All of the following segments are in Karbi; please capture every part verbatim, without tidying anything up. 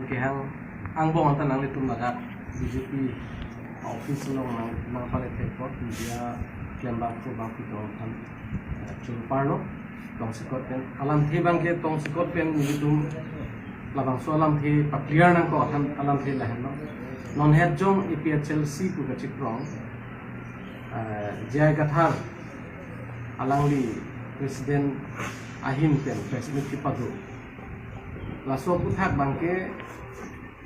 Kehang angbong anta nanglitum ladak B J P office along nang nangpale thekpot media klembak ko bang pitong kan churu parlo tongsekot pen alamthe abangke tongsekot pen nelitum labangso alamthe pa-clear nangkok alam alamthe lahenlo. Non het jong A P H L C pu kachikrong, eh, J I Kathar alangli president ahin pen press meet kepado. Laso aputhak abangke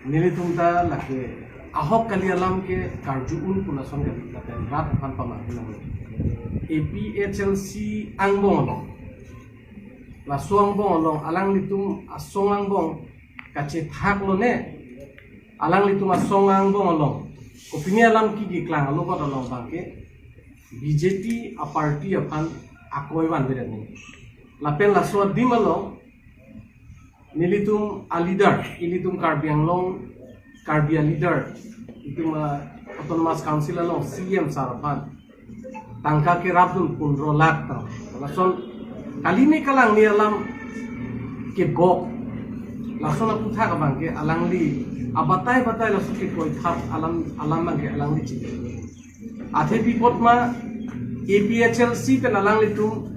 nelitum ta lake ahok kali alam ke karju un pu lason kali lapen rat aphan pamanghu nanglo. A P H L C angbong along, laso angbong along alanglitum asong angbong kachethak lone, alanglitum asong angbong along kopine alam keklang alo kot along abangke B J P a-party aphan akoi vanvedet nangji. Lapen laso adim along nelitum a-leader, ilitum Karbi Anglong, Karbi a-leader, itum, ah, Autonomous Council along C E M sir aphan tangka kerapdun pundro lakh ta. Lason kali ne kalang ne alam kebok. Lason aputhak abangke alangli abatai batai laso kekoithap alam alam abangke alangli chini. Athe pi apot ma A P H L C pen alanglitum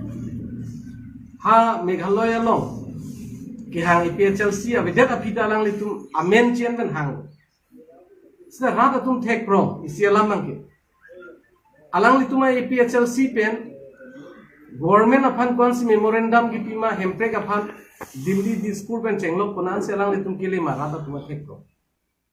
ha Meghalaya along kehang A P H L C avedet aphi ta alanglitum amen chen pen hang. Seta rat atum thekprong isi alam abangke. Alanglitum A P H L C pen government aphan ko-ansi memorandum kipi ma, Hemprek aphan Delhi Dispur pen chenglok ko-ansi alanglitum kele ma rat atum thekprong.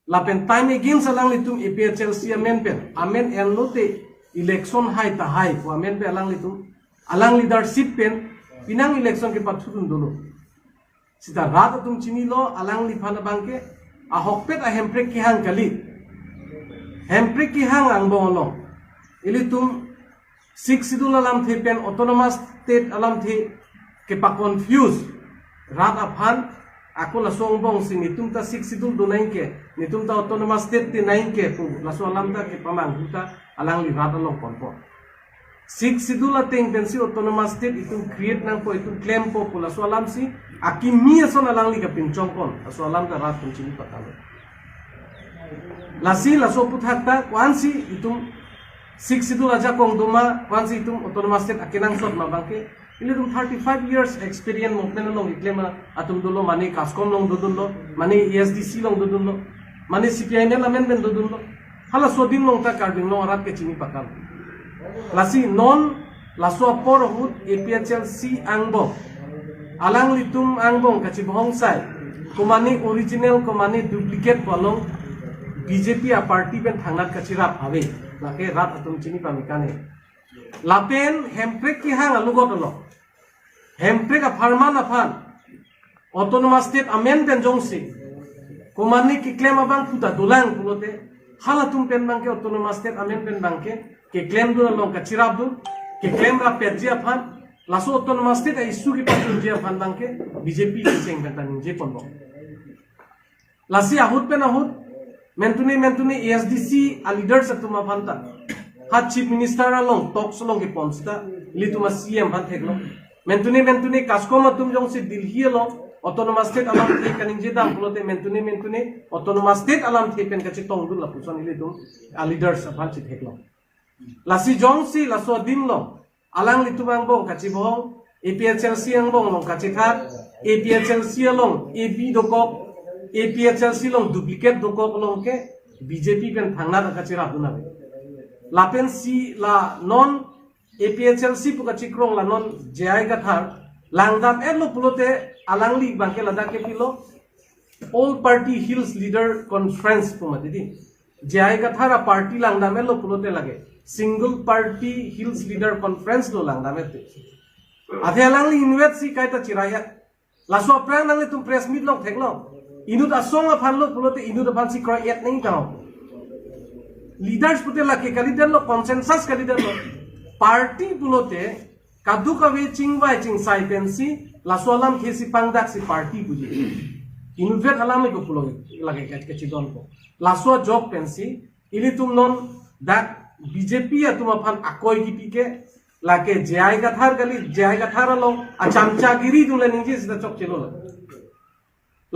Lapen time against alanglitum A P H L C amen pen, amen enlote election hai tahai pu amen pen alanglitum, alang leadership pen penang election kepathudun dolo. Seta rat atum chinilo alangliphan abangke ahokpet a-Hemprek kehang kali. Hemprek kehang angbong along ilitum Sixth Schedule alamthe pen Autonomous State alamthe kepa-confuse rat aphan, ako laso angbong si netum ta Sixth Schedule do nangji ke, netum ta Autonomous State te nangji ke pu laso alam ta kepamanghu ta alangli rat along ponpo. Sixth Schedule ateng pensi Autonomous State itum create nangpo, itum klempo pu laso alam si akimi ason alangli kapinchongpon, laso alam ta rat atum chini pakalo. Lasi laso aputhak ta ko-ansi itum Sixth Schedule ajakong do ma, ko-ansi itum Autonomous State akenangsot ma abangke, ilitum thirty-five years experience movement along keklem atum dolo, mane CASCOM along dodunlo, mane A S D C along dodunlo, mane C P I M L amen pen dodunlo. Halaso adim along ta Karbi Anglong arat ke chini pakam. Lasi non laso apor ahut A P H L C angbong, alanglitum angbong kachebohong sai, komane original komane duplicate pu along B J P a-party pen thangnat kachirap ave, lake rat atum chini pamikane. Lapen Hemprek kehang alogot along, Hemprek apharman aphan Autonomous State amen pen jongsi komane keklem abang puta dolang pulote, halatum pen abangke Autonomous State amen pen abangke keklemdun along kachirapdun, keklem rappetji aphan, laso Autonomous State a-issue kepachunji aphan abangke B J P kecheng pen ta ningjeponbom. Lasi ahut pen ahut mentune mentune A S D C a-leaders atum aphan ta ha Chief Minister along talks along kepon seta ilitum a-C E M aphan theklo. Mentune mentune CASCOM atum jongsi Delhi along Autonomous State alamthe kaningjedam pulote mentune mentune Autonomous State alamthe pen kachetongdun lapuson ilitum a-leaders aphan chetheklo. Lasi jongsi laso adim along alanglitum angbong kachebohong, A P H L C angbong along kachethak, A P H L C along A B dokok, A P H L C along duplicate dokok along ke B J P pen thangnat kachirapdun ave. Lapensi la non A P H L C pu kachikrong la non J I Kathar langdam-etlo pulote alangli abangke ladak kepilo All Party Hills Leader Conference pu mati di. J I Kathar a-party langdam-etlo pulote lake Single Party Hills Leader Conference lo langdam-et. Athe alangli inutvet si kaita chiraiya. Laso aphrang nanglitum press meet along theklo. Inut asong aphanlo pulote inut aphansi kroi-et nangji tang. Leaders pute lake kalidet lo, consensus kalidet lo. Party pulote kadokave chingvai chingsai pensi laso alamthe si pangdaksi party puji. Inutvet alam ko pulo lake kachidon ko. Laso ajok pensi ilitum non dak B J P atum aphan akoi kipi ke lake J I Kathar kali, J I Kathar along achamchagiri dunle ningje seta chokchelo la.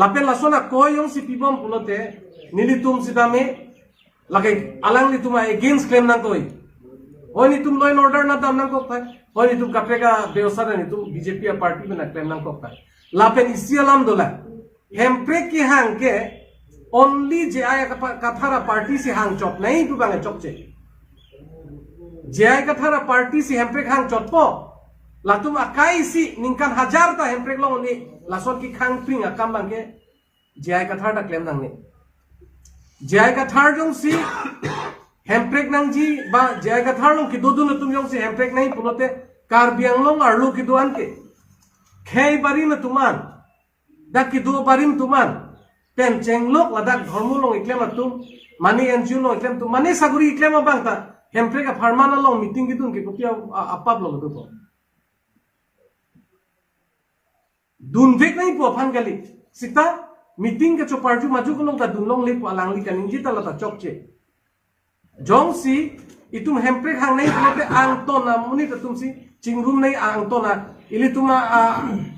Lapen lason akoi jongsi pibom pulote, nelitum sitame, lake alanglitum against klem nangkok. Hoi nelitum law and order na dam nangkok thai. Hoi nelitum kaprek abewsa na nelitum B J P aparty pen na klem nangkok thai. Lapen isi alam dolang. Hemprek kehang ke only J I Kathar aparty si hangchot nai pu abang chokche. J I Kathar aparty si Hemprek hangchotpo. Latum akai si ningkan hajar ta Hemprek along ni lason kekhang pring akam abang ke J I Kathar ta klem nangne. J I Kathar jongsi Hemprek nangji ba J I Kathar along kedodun atum jongsi Hemprek nangji pulote Karbi Anglong arlo kedo-an ke khei barim atum an, dak kedo barim atum an pen chenglok ladak dhormo along keklem atum, mane N G O along keklem atum, mane sagori keklem abang ta Hemprek apharman along meeting kedun ke kopi a-, a-, apap lo kedo ko. Dunvek nangji pu aphan kali. Sita meeting kechoparju majok along ta dunlongle pu alangli kaningje ta lata chokche. Jongsi itum Hemprek hang nangji pulote angton amonit atum si chingrum nangji, angton a ilitum a, a,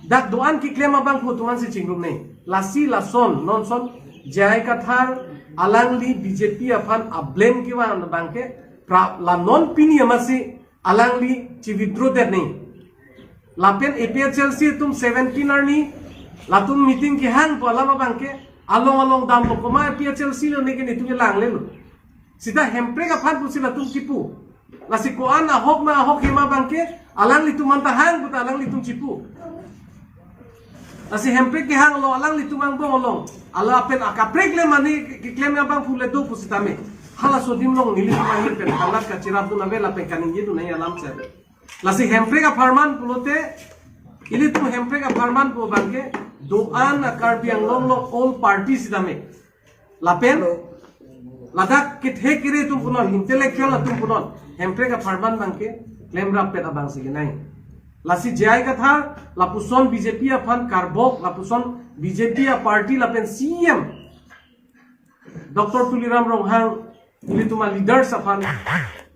dak do-an keklem abangphu atum an si chingrum nangji. Lasi lason nonson J I Kathar alangli B J P aphan ablame kevang abang ke pra la non pini amatsi alangli chi-withdraw det nangji. Lapen A P H L C atum seventeen arni latum meeting kehang pu alam abang ke along along damlo, komat A P H L C lo ne ke netum kelang lelo. Sita Hemprek aphan pusi latum kipu. Lasi ko-an ahok ma ahok hima abang ke alanglitum anta hang pu ta alanglitum chipu. Lasi Hemprek kehang along alanglitum angbong along, ala pen akaprek le mane keklem abangphu le do pusitame, halaso adim along nelitum ahin pen kalat kachirap dun ave lapen kaningje dun nangji alam si ave. Lasi Hemprek apharman pulote, ilitum Hemprek apharman pu abang ke do-an a Karbi Anglong along all party sitame, lapen ladak kethe kere atum punon, intellectual atum punon, Hemprek apharman abang ke klemrap pet abang si kenai. Lasi J I Kathar lapuson B J P aphan karbok, lapuson B J P aparty lapen C E M Doctor Tuliram Ronghang ilitum a leaders aphan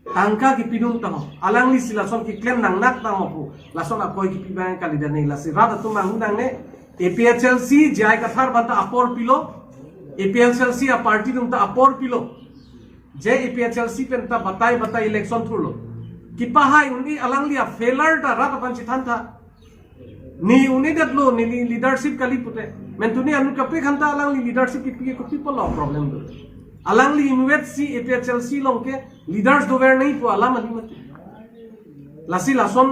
tangka kepidun tangho, alangli si lason keklem nangnak tangho pu lason akoi kepi abang kalidet nangji. Lasi rat atum manghu nangne, A P H L C J I Kathar aphanta apor pilo, A P H L C aparty atum ta apor pilo. Je A P H L C pen ta batai batai election thurlo. Kepahai un-e alangli a failure ta rat aphan chethantha. Ne un-edetlo, neli leadership kali pute. Mentuni anu kaprek aphanta alangli leadership kepi ke kopi pulo problem do. Alangli inwet si A P H L C along ke leaders dover nangji pu alam kali mati. Lasi lason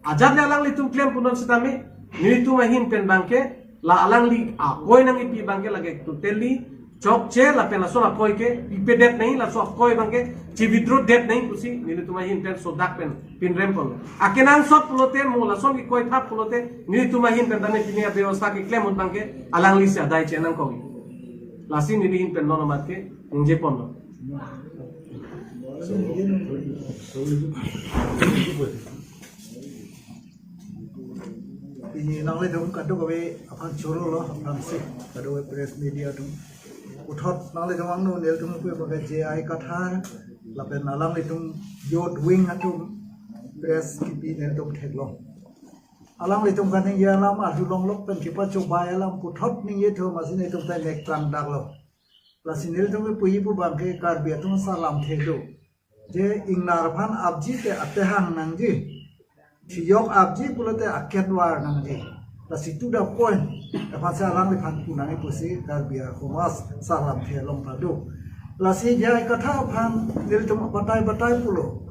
ajat le alanglitum klem punon sitame, nelitum ahin pen abang ke la alangli akoi nangkepi abang ke lake totally chokche, lapen lason akoi ke pipedet nangji, lason akoi abang ke chi-withdraw det nangji pusi nelitum ahin pen sodak pen pinrem pon. Akenangsot pulote mo lason kekoi thap pulote nelitum ahin pen tame pini abewastha keklem ahut abang ke alangli si adai chenangkok. Lasi neli ahin pen non amat ke ningje ponlo. Pini nanglitum kadokave aphan chorolo, aphrangsi kadokave press media atum. Puthot nanglitum angno nelitum pu abang ke J I Kathar lapen alanglitum youth wing atum press kepi nelitum theklong. Alanglitum kaningje alam arjulonglok pen kepachobei alam puthot ningje thu amatsi nelitum ta nek trangdaklo. Lasi nelitum kepuji pu abang ke Karbi atum sarlamthe do. Je ingnar aphan apji te atehang nangji. Thiyok apji pulote aketvar nangji. Lasi to the point. Aphansi alangliphan punangji pusi Karbi asomaj sarlamthe along ta do. Lasi J I Kathar aphan nelitum batai batai pulo.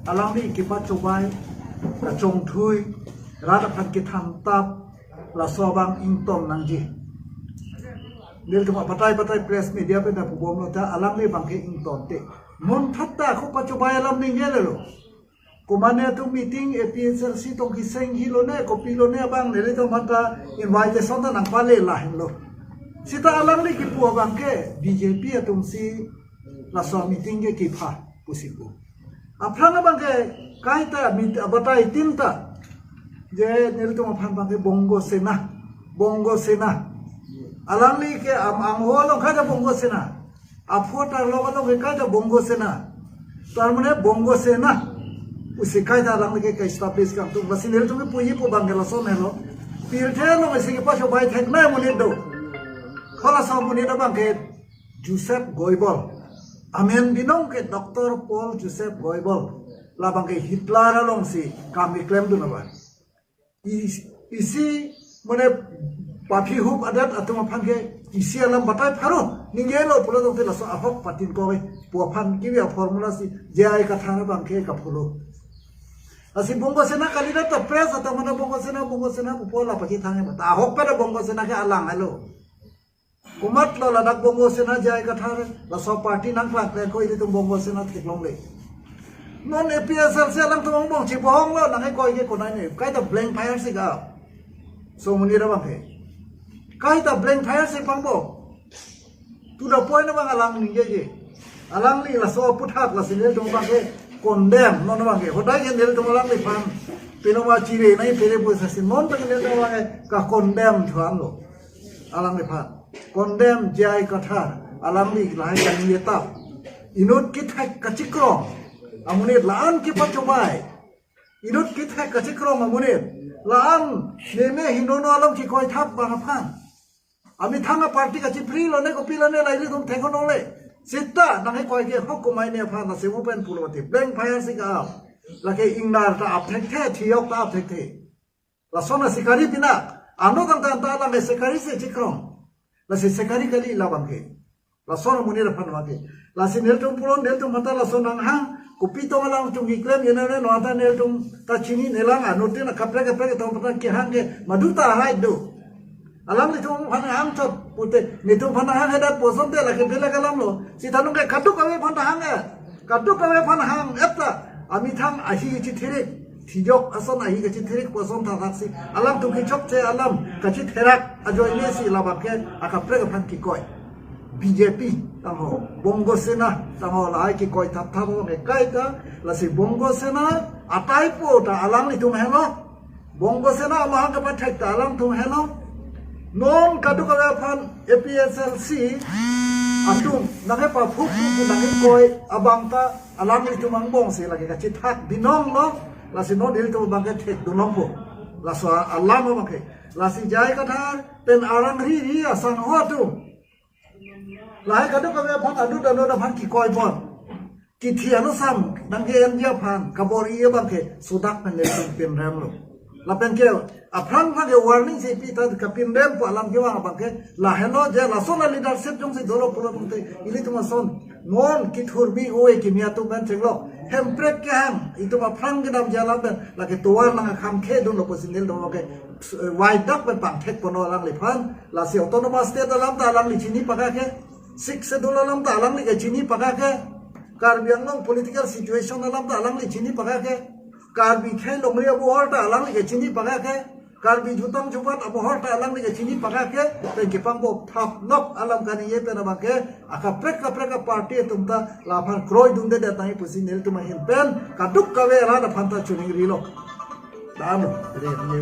Alangli kepachobei, kachongthui, rat aphan kethantap, laso abang ington nangji. Nelitum batai batai press media pen ta pubomlo ta alangli abang ke ingtonte. Monthat ta ako pachobei alam ningje lelo. Komatne atum meeting A P H L C tong kiseng hilo ne, kopilo ne abang nelitum aphanta invitation ta nangpale lahenlo. Sita alangli kipu abang ke B J P atum si laso meeting ke kepha pusi pu. Aphrang abang ke kaita meet-, batai tin ta. Je nelitum aphan abang ke Bongo Sena, Bongo Sena. Alangli ke am angho along kaita Bongo Sena. Aphu tarlok along ke kaita Bongo Sena. Tar mane Bongo Sena pusi kaita alangli ke ka-establish kangtung. Lasi nelitum kepuji pu abang ke lason helo. Pirthe along isi kepachobei theknei amonit do. Tho laso amonit abang ke Joseph Goebbels. Amen binong ke Doctor Paul Joseph Goebbels. Labang ke Hitler alongsi kam keklemdun abang. Is-, isi mane paphi hup adet atum aphan ke isi alam batai pharo. Ningjelo pulo tangte laso ahok patin koi pu aphan kebi a-formula si J I Kathar abang ke kapulo. Lasi Bongo Sena kalidet ta press atum mane Bongo Sena, Bongo Sena pu pu la pachethang e ta ahok pada Bongo Sena ke alang helo. Komatlo ladak Bongo Sena J I Kathar laso party nangklang klen ko ilitum Bongo Sena theklongle. Non A P H L C alangtum angbong chibohonglo nangkekoi ke konai ne. Kaita blank fire si ka. So amonit abang ke. Kaita blank fire si pangbo. To the point abang alang ningjeje. Alangli laso aputhak lasi nelitum abang ke condemn non abang ke. Hodai ke nelitum alangliphan. Pinoma chire nai pere bu sasi non abang ke nelitum abang ke ka-condemn thuanlo. Alangliphan. Condemn J I Kathar. Alangli lahai kaningje tap. Inut kethek kachikrong amonit la-an kepachobei. Inut kethek kachikrong amonit la-an neme hinono along kekoi thap abang aphan. Amethang a-party kachipri lone kopi lone la ilitum theklongle. Seta nangkekoi ke ahok komai ne aphan lasi mo pen pulo mati. Blank fire si ka. Lake ingnar ta ap thekthe, thiyok ta ap thekthe. Lason a-sikari pinak. Ano tangte anta alang e sikari si chikrong. Lasi sikari kali labang ke. Lason amonit aphan abang ke. Lasi nelitum pulo nelitum mata lason nanghang. Kopi tong alangtum keklem yena ne no anta nelitum ta chininelang ano tin kaprek kaprek tong mata kehang ke. Madu ta hai do. Alanglitum aphan hang chot pute. Nelitum aphan hang hadak pu asonte lake bela kalamlo. Si thanung ke kadokave aphan ta hang e. Kadokave aphan hang et ta. Amethang ahi kachithirik. Thiyok ason ahi kachithirik pu ason thakthak si. Alangtum kechokche alam kachitherak ajoine si labang ke akaprek aphan kekoi. B J P tangho, Bongo Sena tangho lahai kekoi thap thap abang ke kaita, lasi Bongo Sena ataipo ta alanglitum helo. Bongo Sena amahang kapathek ta alangtum helo. Non kadokave aphan A P H L C atum nangkepaphup nangkekoi abang ta alanglitum angbong si lake kachithak binonglo, lasi non ilitum abang ke thekdunlongpo. Laso alam abang ke. Lasi J I Kathar pen arang ri ri asangho atum. Lahai kadokave aphan adut anut aphan kekoi bon. Kithi ano sam nangke-enji aphan kabor-i abang ke sodak pen nelitum pinremlo. Lapen ke aphrang aphan ke warning si pi ta kapinrem pu alam kevang abang ke lahelo je lason a-leadership jongsi dolo pulo tangte ilitum ason non kethurbi ove kimi atum pen chenglo. Hemprek kehang itum aphrang kedamji alam pen lake tovar nangkakhamkhedunlo pusi nelitum ke, eh, waidak pen pangthek pono alangliphan. Lasi autonomous state alam ta alangli chini pakake. Sixth Schedule alam ta alangli ke chini pakake. Karbi Anglong political situation alam ta alangli chini pakake. Karbi khei longri abohor ta alangli ke chini pakake. Karbi jutang jubat abohor ta alangli ke chini pakake. Pen kepangbo thap nok alam kaningje pen abang ke akaprek kaprek a-party atum ta laphan kroidunde det nangji pusi nelitum ahin pen kadokave arat aphan ta choningrilo. Dam, re, re.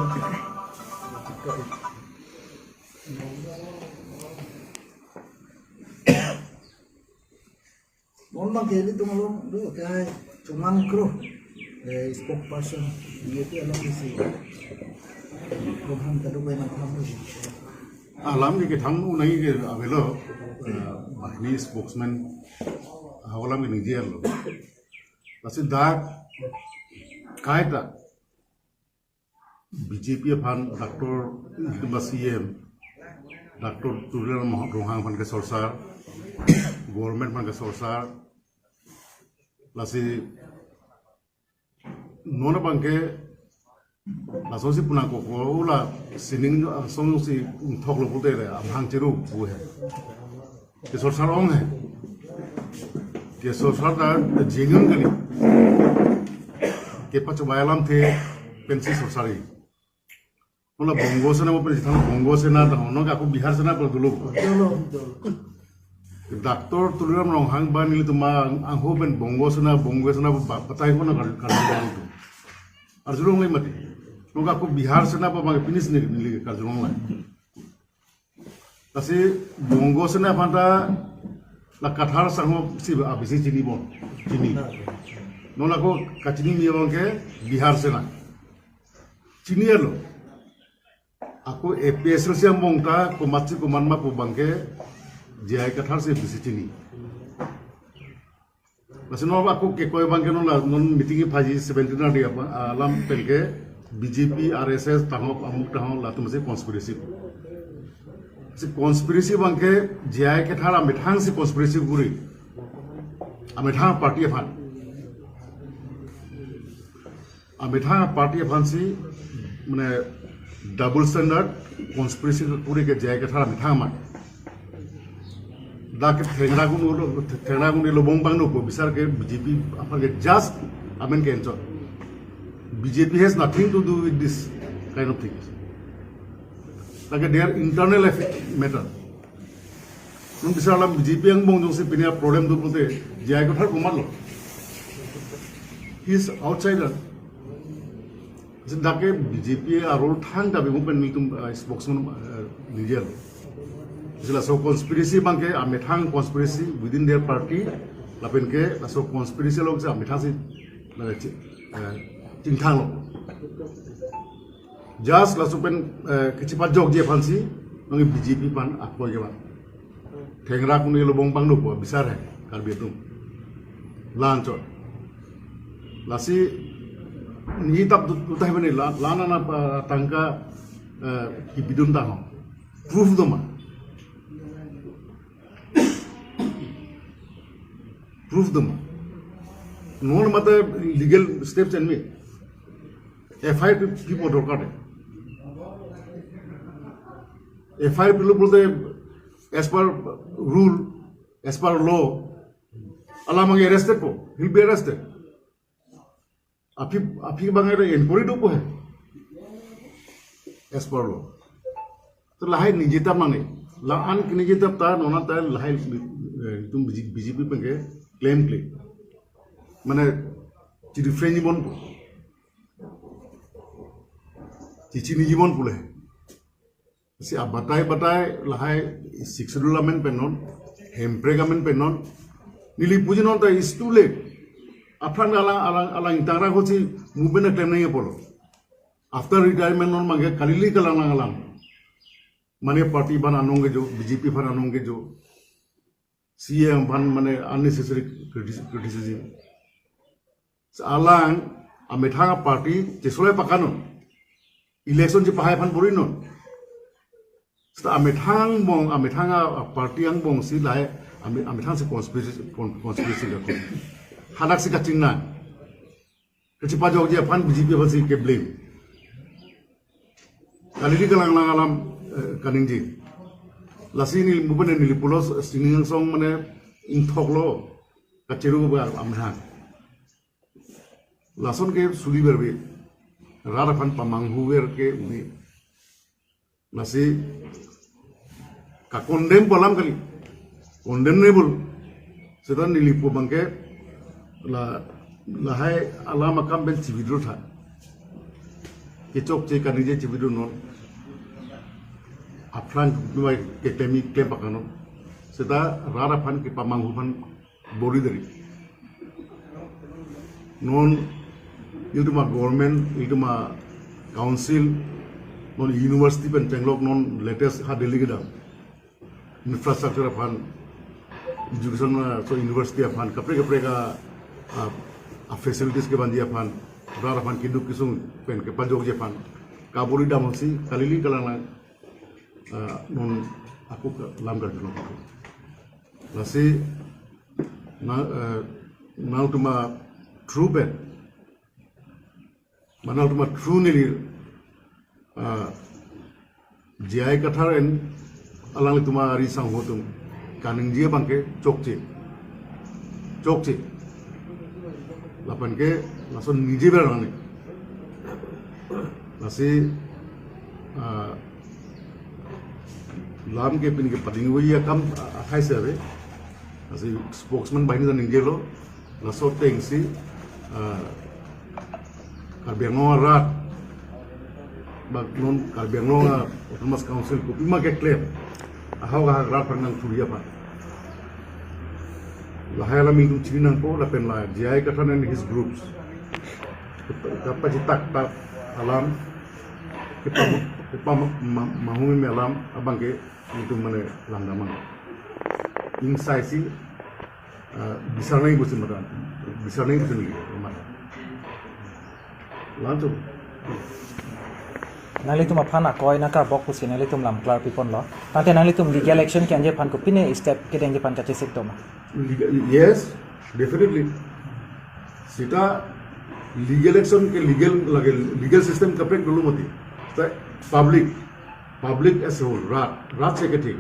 Non abang ke ilitum along do kai Chomang Kro, eh, spokesperson B J P along isi. Program kadokave nangthan do. Alam ke kethang unai ke avelo, eh, bahini spokesman, ah, alam ke ningje lo. Lasi dak kaita B J P aphan Doctor Hiltum ba C M, Doctor Tuliram Ronghang aphan kesorsar, government aphan kesorsar, lasi non abang ke lasonsi punang koko la sining asong si ungthok lo pute le amahang chiru pu he. Kesorsar ong he. Kesorsar ta genuine kali. Kepachobei alamthe pensi sorsari. Mula Bongo Sena mo pensi thang Bongo Sena ta hono ka ako Bihar Sena pu dolo. Dolo, dolo. Doctor Tuliram Ronghang ba nelitum angho pen Bongo Sena, Bongo Sena ba-, batai ko na kar-, kar-, kar-, arjulong le mati. Mula ako Bihar Sena ba bang finish ni neli karjulong le. Lasi Bongo Sena aphan ta la Kathar sangho si abisi chini bon. Chini. Non ako kachini ni abang ke Bihar Sena. Chinilo. Ako A P H L C angbong ta komatsi komat ma pu abangke J I Kathar si bisi chini. Lasi non ako kekoi abangke non la non meeting phaji seventeen arni apa alam penke B J P, R S S, tahop amuk tahop latum si conspiracy. Si conspiracy abangke J I Kathar amethang si conspiracy kuri. Amethang party aphan. Amethang party aphan si mane double standard conspiracy kuri ke J I Kathar amethang amat. Dak ke thengra kun ulo, thengra kun ilo bong bang no pu bisar ke B J P aphan ke just amen ke enchot. B J P has nothing to do with this kind of things. Dak ke their internal affair matter. Non bisar alam B J P angbong jongsi pini a-problem do pulote J I Kathar komatlo. He is outsider. Lasi dak ke B J P a-role thangta bemu pen nelitum, uh, spokesman, uh, ningje lo. Lasi laso conspiracy abangke amethang conspiracy within their party lapen ke laso conspiracy along si amethang si na chi, uh, chingthanglo. Just laso pen, eh, kachepajokji aphan si nang B J P aphan akoi ke bang. Thengra kun ilo bong bang no pu bisar he Karbi atum. La-anchot. Lasi neli tap tu tahai bani la la nana pa tangka, eh, kipidun ta ho. Proof do ma. Proof do ma. Non mate legal steps en me. F I R pi-, pipo dorkar de. F I R pilo pulote as per rule, as per law, alam abang arrested po, he'll be arrested. Aphi, aphi abang inquiry dopo he. As per law. To lahai ningje tap mane. La-an ke ningje tap ta, non ta lahai, eh, itum B J P, B J P pen ke claim claim. Mane, chiri friend mon po. Chichi niji mon pule. Si abatai batai lahai Sixth Schedule amen pen non, Hemprek amen pen non. Neli puji non ta is too late. Aphrang alang, alang, alang tangra hosi movement aklem nangji apotlo. After retirement non mangke kalili kalang lang alang. Mane party aphan anong kejo, B J P aphan anong kejo. C E M aphan mane unnecessary criti-, criticism. Alang amethang a-party chesolai pakanon. Election chepahai aphan bor-inon. Seta amethang angbong, amethang a-party angbong si lahai ame-, amethang si conspiracy, con-, conspiracy ka kon. Hadak si kachingnang. Kachepajokji aphan B J P aphan si ke-blame. Kalili kalang lang alam, eh, kaningje. Lasi neli movement neli pulo sining angsong mane ingthoklo. Kachiru ba amethang. Lason ke suli berbe. Rat aphan pamanghu ber ke uni. Lasi ka-condemn pu alam kali. Condemnable. Seta neli pu abangke la, lahai alam akam pen chi-withdraw tha. Kechokche kaningje chi-withdraw non. Aphrang mai keklem-i klem pakanon. Seta rat aphan kepamanghu aphan bor-i dari. Non ilitum a-government, ilitum a-council, non university pen chenglok non latest ha Delhi kedam. Infrastructure aphan, education, ah, so university aphan, kaprek kaprek a, a, a-facilities kevanji aphan, rat aphan keduk kesung pen kepajokji aphan kabor-i dam hosi kalili kalang lang, ah, non ako ke-, lam karjuno. Lasi na, eh, nangtum a-through pen, mane nangtum a-through neli, ah, J I Kathar and alanglitum ari sangho atum kaningje abangke chokche. Chokche. Lapen ke lason ningje ber nangji. Lasi, ah, lam ke pini kepading wi akam, ah, akhai se ave. Lasi spokesman banghini ta ningjelo. Laso ateng si, ah, Karbi Anglong arat, bak non Karbi Anglong a-Autonomous Council kopima keklem, ahok ahak rat aphan nangthurji aphan. Lahai alam ilitum chini nangpo lapen la J I Kathar and his groups. Kapachitak tak alam, kepa-, Pam ma- mahumi melam abangke itu mana langdamang. Insai si uh, bisarnai busi matan. Bisarnai busi ni matan. Langsung. Nanglitum aphan akoi nangkarbok pusi nanglitum lam klar piponlo. Tangte nanglitum legal action ke-enji aphan kopine step ke-enji aphan kachesik doma? Legal, yes, definitely. Sita legal action ke legal lage, legal system kaprek dulu mati. Sita public, public as a whole, rat, rat se kething.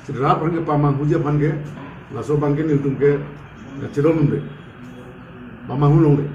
Sita rat aphan ke pamanghuji aphan ke, laso abangke nelitum ke chedon unde. Pamanghu longle.